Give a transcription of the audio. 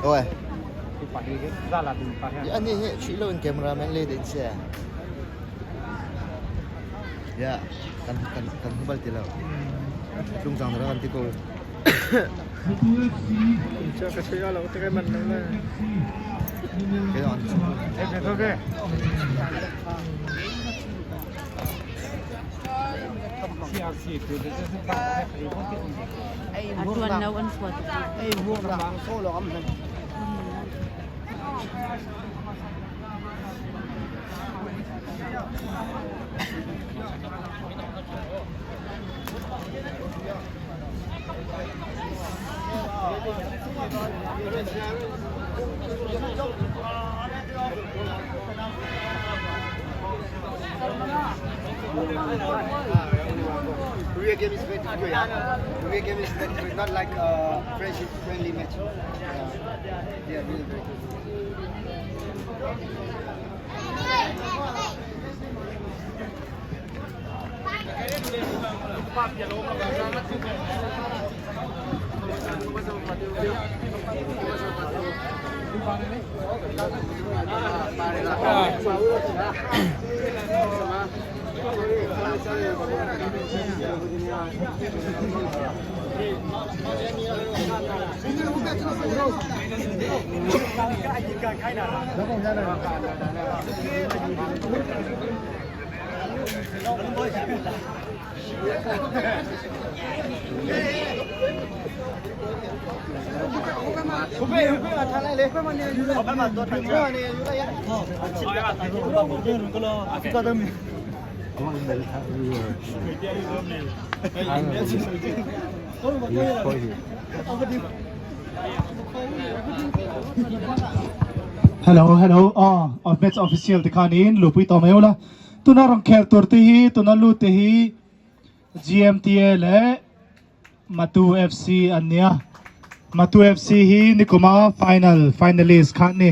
Oi. Ani hi chuih lo in cameraman le din sia. Ya, kan kan kan hubal ti lo. Tlung cang ra kan ti ko. Ka chuih lo te kai man lo le. Ke on. Okay. A tuan lo an suat. Korea game is very difficult, yeah. Korea game is very difficult, not like a friendship friendly match. Yeah, they are really very good. Hello, hello. Oh, oh match official te khan in lupui to mai ola. Tuna rang khel tur te hi, tuna lu te hi GMTA le Matu FC an nia. Matu FC hi nikuma final finalist khan ni.